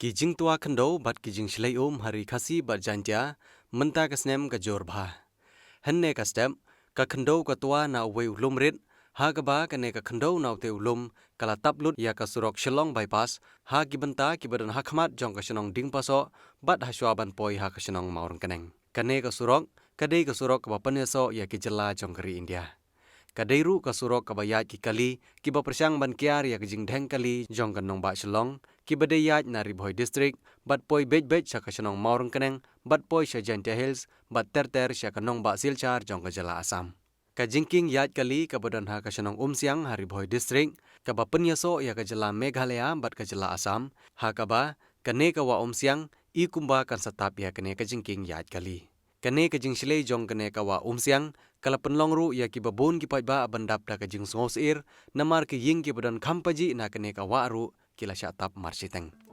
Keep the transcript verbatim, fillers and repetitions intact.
Ki jingtwa khyndew bad ki jingshlei um ha ri Khasi bad Jaintia mynta ka snem ka jur bha. Hynne ka step, ka khyndew ka twa na uwei u lum rit, ha kaba kane ka khyndew na utei u lum ka la tap lut ïa ka surok Shillong Bypass, ha ki bynta kiba don ha khmat jong ka shnong Dingpasoh bad ha shuwa ban poi ha ka shnong Mawryngkneng. Kane ka surok ka dei ka surok kaba pynïasoh ïa ki jylla jong ka ri India. Ka dei ruh ka surok kaba ïaid ki kali kiba pyrshang ban kiar ïa ka jingdheng kali jong ka nongbah Shillong, kiba dei ïaid na Ri Bhoi District bad poi beit beit sha ka shnong Mawryngkneng bad poi sha Jaintia Hills bad ter ter sha ka nongbah Silchar jong ka jylla Assam. Ka jingkieng ïaid kali kaba don ha ka shnong Umsiang ha Ri Bhoi District, kaba pynïasoh ïa ka jylla Meghalaya bad ka jylla Assam, ha kaba kane ka wah Umsiang i kumba kan sa tap ïa kane ka jingkieng ïaid kali. Kane ka jingshlei jong kane ka wah Umsiang ka la pynlong ruh ïa kiba bun ki paidbah ban dap da ka jingsngewsyier, namar ki ïing kiba don kham pajih na kane ka wah ruh ki la shah tap marshiteng.